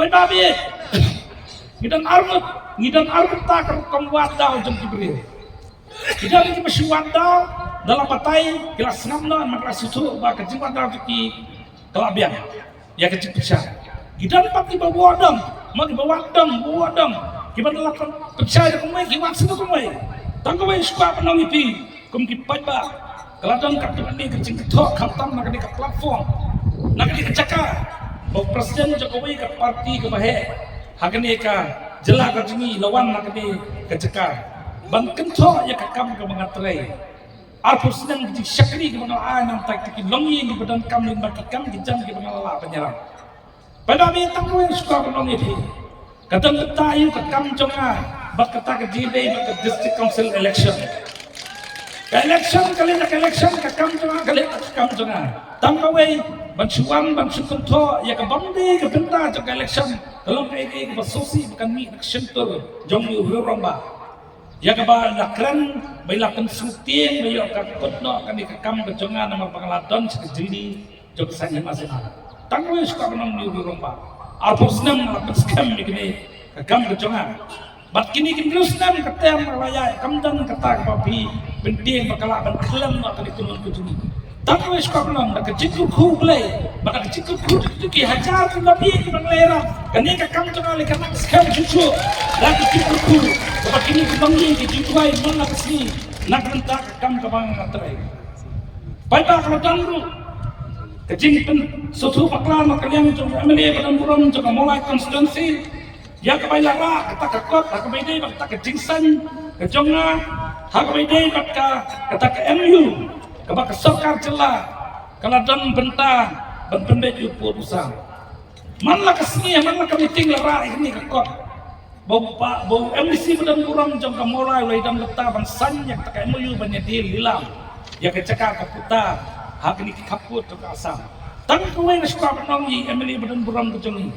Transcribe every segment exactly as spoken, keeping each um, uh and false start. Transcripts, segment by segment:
Paidbah, ngi don arngut, ngi don arngut ta ka rukom wad daw jong ki briew. Ki don kiba shu wad daw da la batai, ki la sngap noh, ma ki la sngewthuh ba ka jingwad daw jong ki ka la biang ïa ka jingpynshai. Ki don pat kiba wad dong, ma kiba wad dong, ba wad dong, kiba la pynshai da kumwei, ki wad shuh da kumwei. Tang kawei shu kwah ban ong ïa phi, kum ki paidbah, ka la don katto katne ka jingkynthoh khamtam na kane ka platform, na kane ka jaka ba u president jong kawei ka party kaba heh ha kane ka jylla ka jong ngi la wan na kane ka jaka ban kynthoh ïa ka kam kaba nga trei. Arphew snem ka jingshakri kaba nga la ai, nangta ki longïing kiba donkam lyngba ki kam ki jam kiba nga la lah ban ïarap. Paidbah, tang kawei shu kwah ban ong ïa phi, ka dang kata aïu ka kam jong nga bad kata ka jingïadei bad ka district council election? Ka election ka leit da ka election, ka kam jong nga ka leit da ka kam jong nga. Tang kawei ban shu wan ban shu kynthoh ïa ka bym dei ka bynta jong ka election, ka long kaei kaei kaba sngewsih ba kan mih na ka shyntur jong u rangbah. Ïa kaba la kren ba la pynsngewtieng ba ïoh ka kut noh kane ka kam ka jong nga namar ba nga la don sha ka jingim jong ka saiñ hima saiñ na. Tang kawei shu kwah ban ong ïa u rangbah, arphew snem nga la pynskhem ïa kane ka kam ka jong nga. Bad kine ki hynriew snem ka term nga la ïaid, kam don kata kaba phi pyntieng ba ka lah ban khlem noh kane ka tnum ka jong ngi. Tang kawei shu kwah ban ong, da ka jingkyrkhu U Blei bad da ka jingkyrkhu jong ki hajar ki longïing kiba ngi la ïarap, kane ka kam jong nga la ïakhih skhem shuh shuh. Da ka jingkyrkhu kaba kine ki longïing ki jingduwai man la ka sngi na ka bynta ka kam kaba nga trei. Paidbah, ka la don ruh ka jingpynsngewthuh bakla na ka liang jong u M L A ba donburom jong ka Mawlai constituency, ïa kaba la rah kata ka kot ha kaba ïadei bad kata ka jingsaiñ ka jong nga ha kaba ïadei bad ka, kata ka M O U kaba ka sorkar jylla ka la don bynta ban pynbeit ïa u pud u sam. Man la ka sngi, man la ka meeting la rah ïa kane ka kot ba u, ba u M D C ba donburom jong ka Mawlai u la ïadon bynta ban saiñ ïa kata ka M O U ban ïadie lilam ïa ka jaka ka puta ha kine ki khappud jong ka Assam. Tang kawei nga shu kwah ban ong ïa u M L A ba donburom ka jong ngi,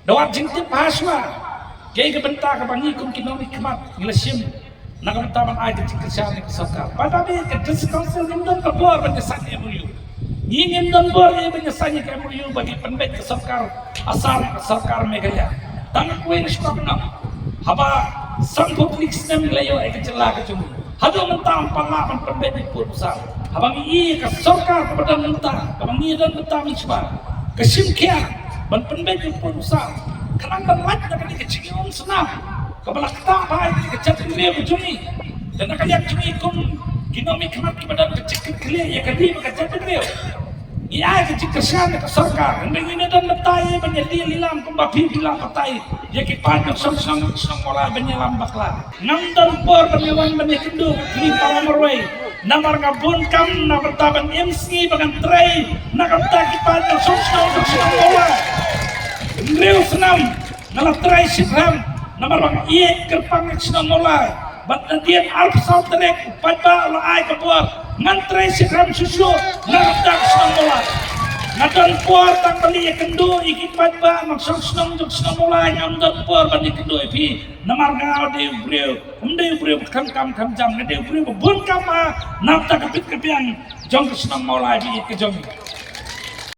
da wat jingtip ha shuwa, kaei ka bynta kaba ngi kum ki nongmihkhmat ngi la shim na ka bynta ban ai ka jingkyrshan ïa ka sorkar? Paidbah, ka District Council ngim don ka bor ban ïasaiñ ïa ka M O U. Ngi ngim don bor ïa ban ïasaiñ ïa ka M O U ba ngi pynbeit ka sorkar Assam, ka sorkar Meghalaya. Tang kawei nga shu kwah ban ong, haba sanphew tylli ki snem ngi la ïoh ïa ka jylla ka jong ngi, haduh mynta ym pat lah ban pynbeit ïa u pud u sam. Haba ngi ïohi ïa ka sorkar kaba don mynta, kaba ngi don mynta mynshuwa, ka shim khia ban pynbeit ïa u pud u sam. Khnang ban lait na kane ka jingim snam kaba la ktah bha ïa ka jaitbynriew ka jong ngi. Te na ka liang jong ngi kum ki nongmihkhmat kiba don ka jingkitkhlieh ïa ka ri bad ka jaitbynriew, ngi ai ka jingkyrshan ïa ka sorkar. Hynrei ngim don bynta ïa ban ïadie lilam kumba phi, phi lah batai ïa ki paid nongshong shnong, shnong Mawlai ban ïalam bakla. Ngam don por ban ïawan ban ïakynduh bad phi para marwei, namar nga bun kam na bynta ban im sngi ba ngan trei na ka bynta ki paid nongshong shnong, shnong Mawlai. Hynriew snem nga la trei shitrhem namar ba nga ïeit kyrpang ïa ka shnong Mawlai. Bad hadien arphew saw tarik u paidbah u la ai ka bor, ngan trei shitrhem shuh shuh na ka bynta ka shnong Mawlai. Nga don por tang ban ïakynduh ïa ki paidbah nongshong shnong jong ka shnong Mawlai, ngam don por ban ïakynduh ïa phi. Namar nga dei u briew, ym dei u briew ba kham kam kham jam, nga dei u briew ba bun kam bha na bynta ka bit ka biang jong ka shnong Mawlai ba ïeit ka jong ngi.